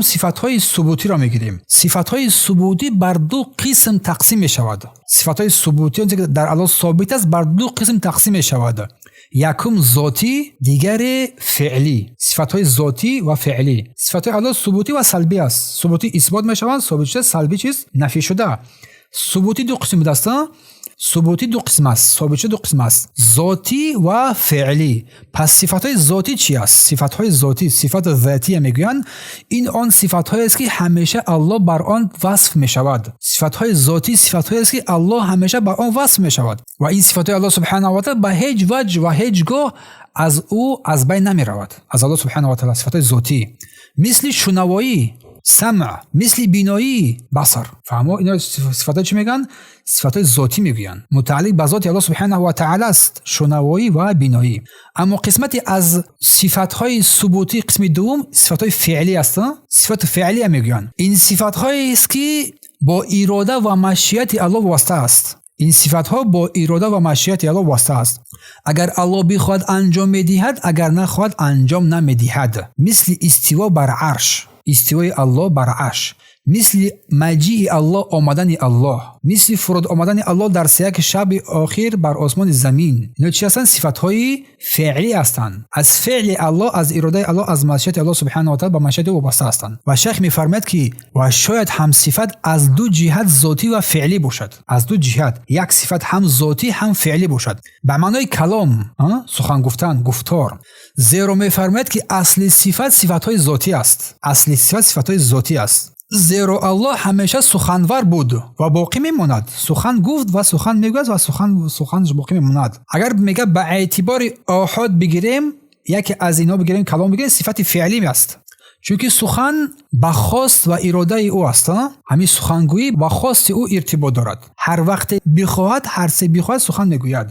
Сифатҳои субутиро мегирем. Сифатҳои субутӣ бар ду қисм тақсим мешавад. Сифатҳои субутӣ, он чизе ки дар Аллоҳ собит аст, бар ду қисм тақсим мешавад: якум зотӣ, дигаре феълӣ. Сифатҳои зотӣ ва феълӣ. Сифатҳои Аллоҳ субутӣ ва салбӣ аст. Субутӣ исбот мешаванд, собит шуда, салбӣ чиз нафӣ шуда. Субутӣ ду қисм будааст. Субутӣ ду қисм аст, собит шуда ду қисм аст: зотӣ ва феълӣ. Пас сифатҳои зотӣ чи аст? Сифатҳои зотӣ, сифати зотия мегӯянд, ин он сифатҳоест, ки ҳамеша Аллоҳ бар он васф мешавад. Сифатҳои зотӣ сифатҳоест, ки Аллоҳ ҳамеша бар он васф мешавад, ва ин сифатҳои Аллоҳ субҳанаҳу ва таала ба ҳеҷ ваҷ ва ҳеҷ гоҳ аз ӯ аз байн намеравад, аз Аллоҳ субҳанаҳу ва таала. Сифатҳои зотӣ мисли шунавоӣ, самъ, мисли биноӣ, басар. Фаҳмо? Ино сифатҳои чӣ мегӯянд? Сифатҳои зотӣ мегӯянд, мутааллиқ ба зоти Аллоҳ субҳанаҳу ва таала аст шунавоӣ ва биноӣ. Аммо қисмати аз сифатҳои субутӣ, қисми дуввум, сифатҳои феълӣ аст. Сифати феълия мегӯянд, ин сифатҳоест, ки бо ирода ва машиати Аллоҳ вобаста аст. Ин сифатҳо бо ирода ва машиати Аллоҳ вобаста аст. Агар Аллоҳ бихоҳад, анҷом медиҳад, агар нахоҳад, анҷом намедиҳад. Мисли истиво бар арш, истивои Аллоҳ бар арш, мисли маҷии Аллоҳ, омадани Аллоҳ, мисли фуруд омадани Аллоҳ дар сеяки шаби охир бар осмони замин. Ино чи ҳастанд? Сифатҳои феълӣ ҳастанд, аз феъли Аллоҳ, аз иродаи Аллоҳ, аз машиати Аллоҳ субҳанаҳу ва таала, ба машиати ӯ вобаста ҳастанд. Ва шайх мефармояд, ки ва шояд ҳам сифат аз ду ҷиҳат зотӣ ва феълӣ бошад. Аз ду ҷиҳат як сифат ҳам зотӣ, ҳам феълӣ бошад, ба маънои калом, сухан гуфтан, гуфтор. Зеро мефармояд, ки асли сифат сифатҳои зотӣ аст. Асли сифат сифатҳои зотӣ аст, зеро Аллоҳ ҳамеша суханвар буд ва боқӣ мемонад. Сухан гуфт ва сухан мегӯяд ва суханаш боқӣ мемонад. Агар мега ба эътибори оҳод бигирем, яке аз инҳо бигирем, калом бигирем, сифати феълӣ аст, чунки сухан ба хост ва иродаи ӯ аст. Ҳамин сухангӯӣ ба хости ӯ иртибот дорад. Ҳар вақте бихоҳад, ҳар се бихоҳад, сухан мегӯяд.